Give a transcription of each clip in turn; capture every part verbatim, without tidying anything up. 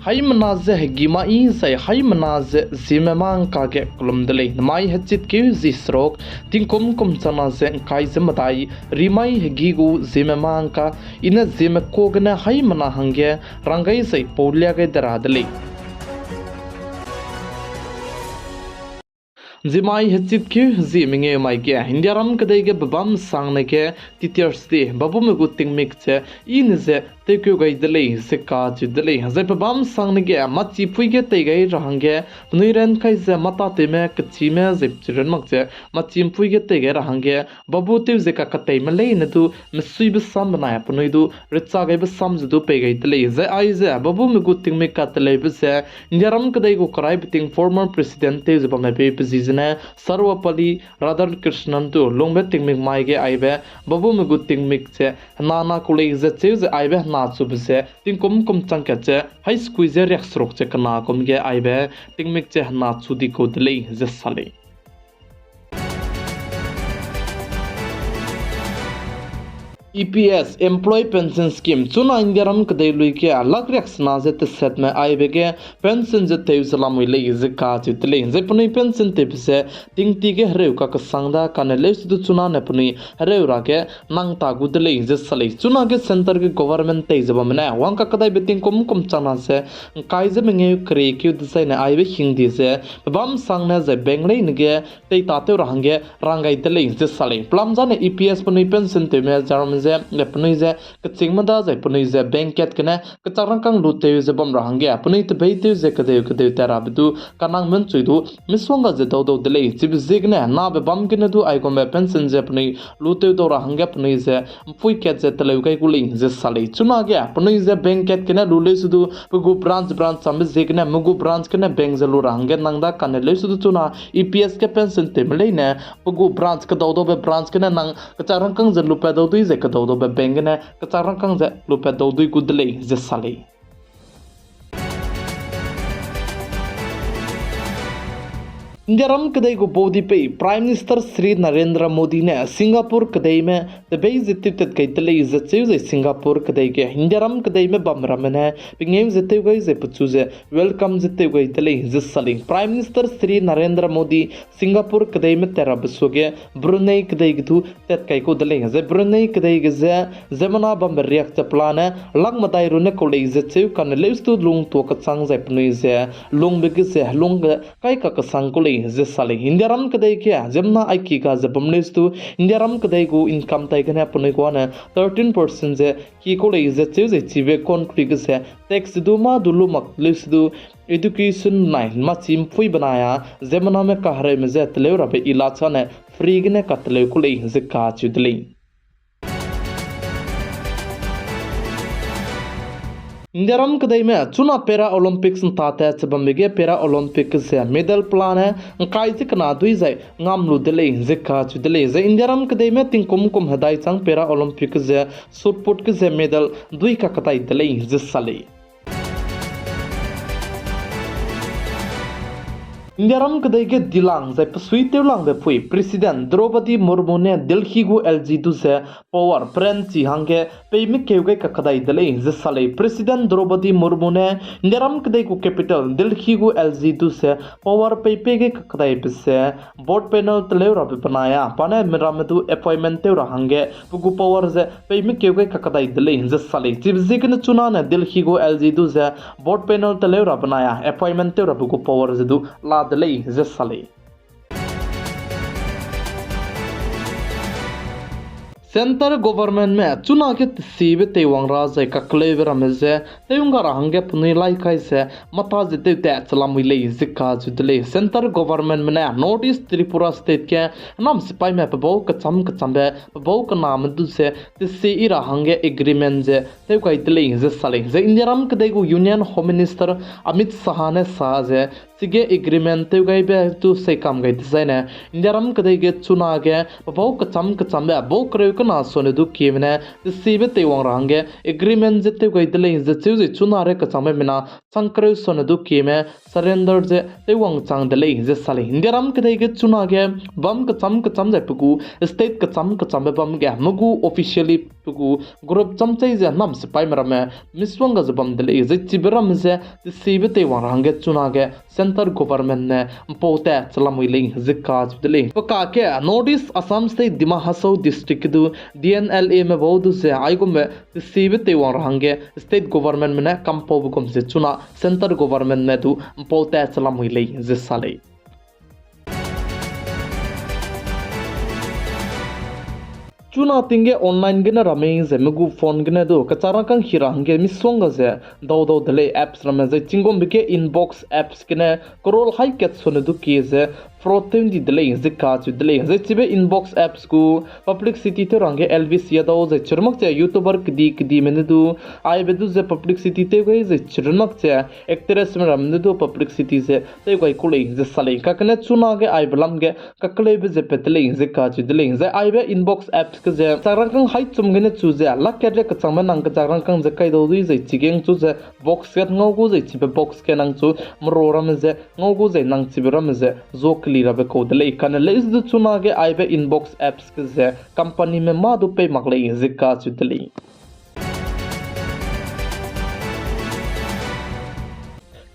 Haimena ze hegî mai zai haimena ze ziemme mâ ngka ge kelum de lei. Namai hechitkeu zi seruk, tingkum kum changna ze ngkai ze medai, rimai hegî gu ziemme mâ ngka, i ne ziemme ka gene haimena hangge rang gai zai pau lia gai de ra de lei. Zimai hechitkeu zi mengeu mai ge Indiaram kedei ge pebâm sangne ge Teachers' Day babume gu tingmik ze i ne ze tewkeu gai de lei ze kacheu de lei. Zai pebâm sangne ge mâchipui ge tei gai ra hangge penui ran kai ze mâtatewme kechime zai pechiran mak ze mâchimpui ge tei gai ra hangge babu tew ze kaketeime leine du mesuibe sam benai penui du recha gaibe sam ze du pei gai de lei. Zai aize babume gu tingmik kateleube ze Indiaram kedei gu keraibe ting former president tew ze bamme pei pe zi zene Sarvepalli Radhakrishnan tu lungbe tingmik mai ge aibe babume gu tingmik ze hena na ku lei ze cheu ze aibe hena chube ze tingkum kum chang kat ze hai sekui ze riak seruk ze kena kum ge aibe tingmik ze hena chu di kau de lei ze sa lei. E P S, Employee Pension Scheme, chuna Indiaram kedei lui ge lak riak sena ze tesetme aibe ge pension ze tew ze lamui lei ze kacheu de lei. Zai penui pension tewbe ze tingti ge hereu kakesang da kane leusedu chuna ne penui hereu ra ge nang ta gu de lei ze sa lei. Chuna ge centre ge government tei ze bamme ne wang kakedaibe tingkum kum changna ze ngkai ze mengeu keriekeu dezaine aibe hingdi ze pebâm sangne zai bank leine ge tei tatew ra hangge rang gai de lei ze sa lei. Pelam zane E P S penui pension tewme jaram ze, penui ze kechîngme da zai penui ze bank kat gene kechak rangkâng lutew ze bam ra hangge penui tebeitew ze kedeu kedeu tat rabe du kanang menchui du misongga ze daudau de lei. Chibe ziegene nabe bam gene du aigumbe pension ze penui lutew dau ra hangge penui ze mpui kat ze teleu gai gu lei ze sa lei. Chunage penui ze bank kat gene lu leusedu pe gu branch branch chambe ziegene me gu branch gene bank ze lu ra hangge nang da kane leusedu chuna E P S ge pension tewme leine pe gu branch kedaudaube branch gene nang kechak rangkâng ze lupat dau dui ze kedaudaube bank gene kechak rangkâng ze lupat dau dui gu de lei ze sa lei. Indiaram kedei gu baudipei Prime Minister Shri Narendra Modi ne Singapore kedeime tebei ze tewtat gai de lei ze cheu zai Singapore kedei ge Indiaram kedeime bamramme ne pengeu ze tew gai ze pechu ze welcome ze tew gai de lei ze sa lei. Prime Minister Shri Narendra Modi Singapore kedeime tat rabe suage Brunei kedei ge du tat kai kau de lei. Zai Brunei kedei ge ze ziemmena bambe riak ze pelane lak medai runne kau lei ze cheu kane leusedu lungtua kechang zai penui ze lungbe ge ze lungge kai kakesang kau lei ze sa lei. Indiaram kedei ge ziemmena aiki ga ze bam leusedu Indiaram kedei gu income tai gene penui guane thirteen percent ze ki kau lei ze cheu zai chibe country ge ze tax du mâ du lu mak leusedu education benai mâchi mpui benai a ziemmename kahereume je teleu rabe ilachane free gene kateleu kau lei ze kacheu de lei. Indiaram kedeime chuna Para Olympics ntate che bambe ge Para Olympic ze medal pelane ngkai ze kena dui zai ngam lu de lei ze kacheu de lei. Zai Indiaram kedeime tingkum kum hedai chang Para Olympic ze shot put ge ze medal dui kakedai de lei ze sa lei. Indiaram kedei ge dilang zai pesui tewlangbe pui President Droupadi Murmu ne Delhi gu L G du ze power pranchi hangge peime keu gai kakedai de lei ze sa lei. President Droupadi Murmu ne Indiaram kedei gu capital Delhi gu L G du ze power pei pei gai kakedaibe ze board panel teleu rabe benai a pa ne miramme du appointment tew ra hangge pe gu power ze peime keu gai kakedai de lei ze sa lei. Chibe ziegene chunane Delhi gu L G du ze board panel teleu ra benai a appointment tew rabe gu power ze du la de lei ze sa lei. Centre governmentme chunage tesibe teiwang ra zai kakleube ramme ze tew ngga ra hangge penui lai kai ze mata ze tewtat che lamui lei ze kacheu de lei. Centre governmentme ne North East Tripura State ge henam sipaime pebau kecham kechambe pebau kename du ze tesi i ra hangge agreement ze tew kai de lei ze sa lei. Zai Indiaram kedei gu Union Home Minister Amit Shah ne sa ze Chige agreement tew gaibe du seikam gai dezaine, Indiaram kedei ge chunage pebau kecham kechambe bau kereu kena sone du kieme ne tesibe teiwang ra hangge agreement ze tew gai de lei ze cheu ze chuna re kechangbe mina chang kereu sone du kieme surrender ze teiwang chang de lei ze sa lei. Indiaram kedei ge chunage bam kecham kecham zai pe gu state kecham kechambe bam ge me gu officially pe gu group chamchei ze nam sipaime ramme misongga ze bam de lei ze chibe ramme ze tesibe teiwang ra hangge chunage centre government ne mpau tat chelamui lei ze kacheu de lei. Pe kake North East Assam State Dima Hasao District ge du D N L A me bau du ze aigumbe tesibe teiwang ra hangge state governmentme ne kampaube gum ze chuna centre governmentme du mpau tat chelamui lei ze sa lei. Chuna ting ge online gene ramme ze me gu phone gene du kechak rangkâng hi ra hangge misongga ze daudau de lei apps ramme zai chigumbe ge inbox apps gene crore hai kat sone du kie ze fraud tew ndi de lei ze kacheu de lei. Zai chibe inbox apps gu publicity tew ra hangge Elvis Yadav zai chirumak ze YouTuber kedi kedime ne du aibe du ze publicity tew gai zai chirumak ze actressme ramme ne du publicity ze tew gai ku lei ze sa lei. Kakene chunage aibe lam ge kakeleube ze pat de lei ze kacheu de lei. Zai aibe inbox apps ge ze kechak rangkâng hai chum gene chu ze lak kat re kechangbe nang kechak rangkâng ze kaidau dui zai chigeng chu ze box kat ngau gu zai chibe box ge nang chu merua ramme ze ngau gu zai nang chibe ramme ze zua keli rabe kau de lei. Kane lei du chunage aibe inbox apps ge ze companyme mâ du pei mak lei ze kacheu de lei.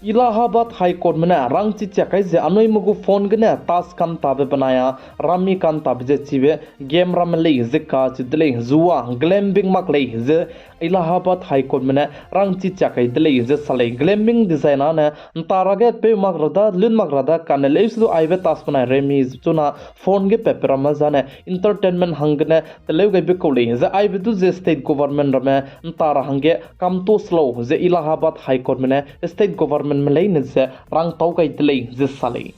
Allahabad High Courtme ne rangchi chiak kai ze anui me gu phone gene tash kantabe benai a rummy kantabe ze chibe game ramme lei ze kacheu de lei. Jua, gambling mak lei ze Allahabad High Courtme ne rangchi chiak kai de lei ze sa lei. Gambling dezai nane nta ra ge peu mak ra da, lun mak ra da, kane lei du aibe tash benai rummy chuna phone ge patpe ramme zane entertainment hanggene teleu gaibe kau lei ze aibe du ze state government ramme nta ra hangge kamto se lau ze Allahabad High Courtme ne state governmentme leine ze rangtau gai de lei ze sa lei.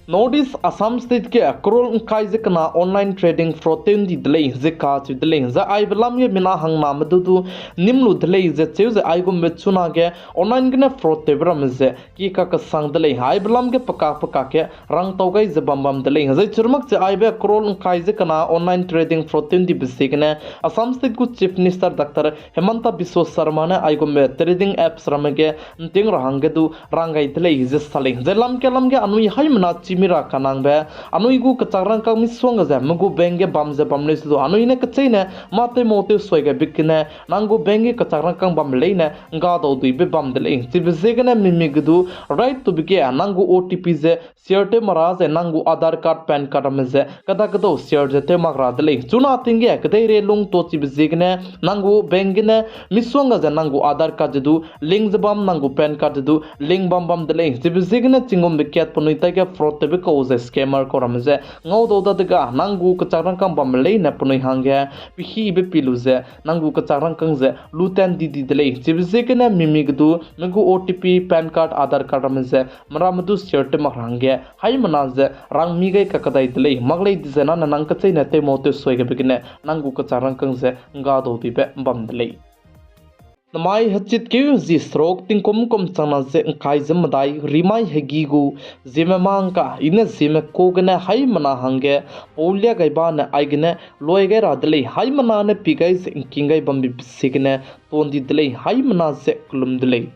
North East Assam State ge crore ngkai ze kena online trading fraud tew ndi de lei ze kacheu de lei. Zai aibe lam ge mina hangname du du nim lu de lei ze cheu ze aigumbe chunage online gene fraud tewbe ramme ze ki kakesang de lei. Aibe lam ge pekak pekak ge rangtau gai ze bam bam de lei. Zai chirumak ze aibe crore ngkai ze kena online trading fraud tew ndibe ziegene Assam State gu Chief Minister Doctor Himanta Biswa Sarma ne aigumbe trading apps ramme ge nting ra hangge du rang gai de lei ze sa lei. Zai lam ke lam ge anui haimena chimi ra kanangbe, anui gu kechak rangkâng misongga ze me gu bank ge bam ze bam lei se du anui ne kecheîne mâ tew mau tew sui gaibe gene nang gu bank ge kechak rangkâng bambe leine ngga dau duibe bam de lei. Chibe ziegene mimi ge du right tube ge nang gu O T P ze share tew mak ra zai nang gu Aadhaar card, PAN card ramme ze keda kedau share ze tew mak ra de lei. Chuna ting ge kedeirei lung ta chibe ziegene nang gu bank gene misongga ze nang gu Aadhaar card ze du link ze bam, nang gu PAN card ze du link bam bam de lei. Chibe ziegene chigumbe kat penui taige fraud tewbe kau zai scammer kau ramme ze ngau dau dadege nang gu kechak rangkâng bambe leine penui hangge pehibe pi lu ze nang gu kechak rangkâng ze lu tan di di de lei. Chibe ziegene mimi ge du me gu O T P, PAN card, Aadhaar card ramme ze meramme du share tew mak ra hangge haimena ze rangmi gai kakadai de lei. Mak lei dizai nane nang kecheîne tew mau tew sui gaibe gene nang gu kechak rangkâng ze ngga dau dibe bam de lei. Namai hechitkeu zi seruk tingkum kum changna ze ngkai ze medai rimai hegi gu ziemme mangka, i ne ziemme ku gene haimena hangge paulia gai ba ne aigene luai gai ra de lei. Haimena ne pi gai ze ngking gai bambe ziegene tuan di de lei. Haimena ze kelum de lei.